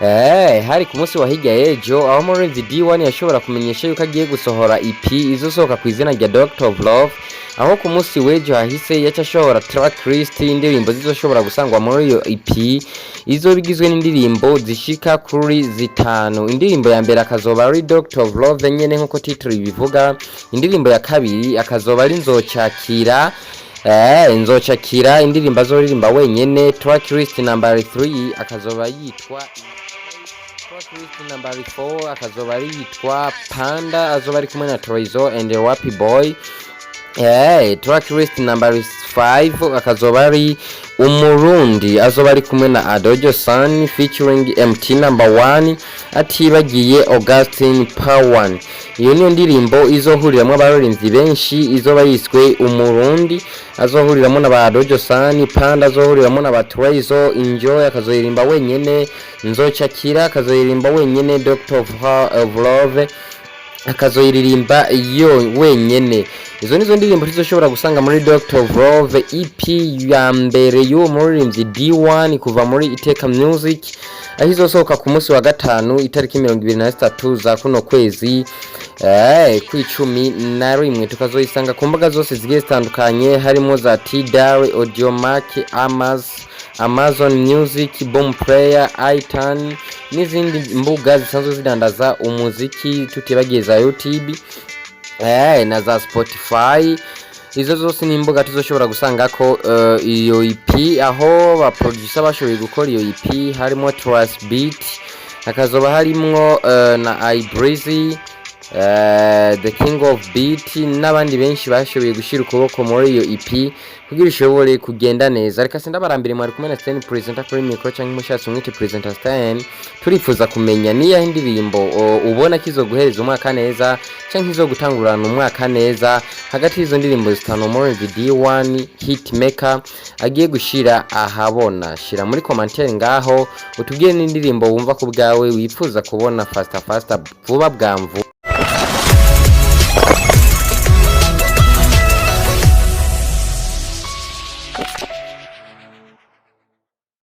Hari ku munsi wa hirya y'ejo aho umuririmbyi D1 yashobora kumenyesha yuko agiye gusohora EP izosohoka ku izina rya Doctor of Love, aho ku munsi w'ejo hahise yaca ashobora track list y'indirimbo zizoshobora gusangwa muri iyo EP. Izoba igizwe n'indirimbo zishika kuri zitanu. Indirimbo ya mbere akazoba ari Doctor of Love nyene, nk'uko title ibivuga. Indirimbo ya kabiri akazoba ari Nzocakira, Nzocakira, indirimbo azoririmba wenyene. Track list number 3 akazoba yitwa Track list number 4 akazoba ari yitwa Panda, azoba ari kumwe na Troizo and Wapi Boy. Track list number 5 akazoba ari Umurundi, azoba ari kumwe na Adojo Sun featuring MT number 1, atibagiye Augustin Pawan. Iyo niyo ndirimbo izohuriramwo abaririmbyi benshi, izoba yiswe Umurundi, azohuriramwo na ba Adojo Sun, Panda azohuriramwo na ba Troizo, Enjoy akazoyirimba wenyene, Nzocakira akazoyirimba wenyene, Doctor of Love akazoyiririmba yo wenyene. Izo nizo ndirimbo tuzoshobora gusanga muri Doctor of Love EP ya mbere y'uwo muririmbyi D1 kuva muri Iteka Music, aho izosohoka ku munsi wa gatanu, itariki 23 za kuno kwezi kw'11, tukazoyisanga ku mbuga zose zigiye zitandukanye, harimo za Tidal, Audiomack, Amazon Music, Boom Player, iTunes n'izindi mbuga zisanzwe zidandaza umuziki, tutibagiye za YouTube na za Spotify. Izo zose ni imbuga tuzoshobora gusangako iyo EP, aho ba producer bashoboye gukora iyo EP harimo Trust Beat, hakazoba harimwo na iBreezy, The King of Beat n'abandi benshi bashoboye gushyira ukuboko muri iyo EP kugira ishobore kugenda neza. Reka sindabarambire, mwari kumwe na Stan Presenter kuri micro, cyangwa umushatsi umwite Presenter Stan. Turifuza kumenya niyaho indirimbo ubona kizoguhereza umwaka neza cyangwa izo gutangurana umwaka neza hagati y'izo ndirimbo zitanu muri D1 Hitmaker agiye gushira ahabona. Shira muri commentaire ngaho utubwire n'indirimbo wumva ku bwawe wifuza kubona faster faster, vuba bwamvu.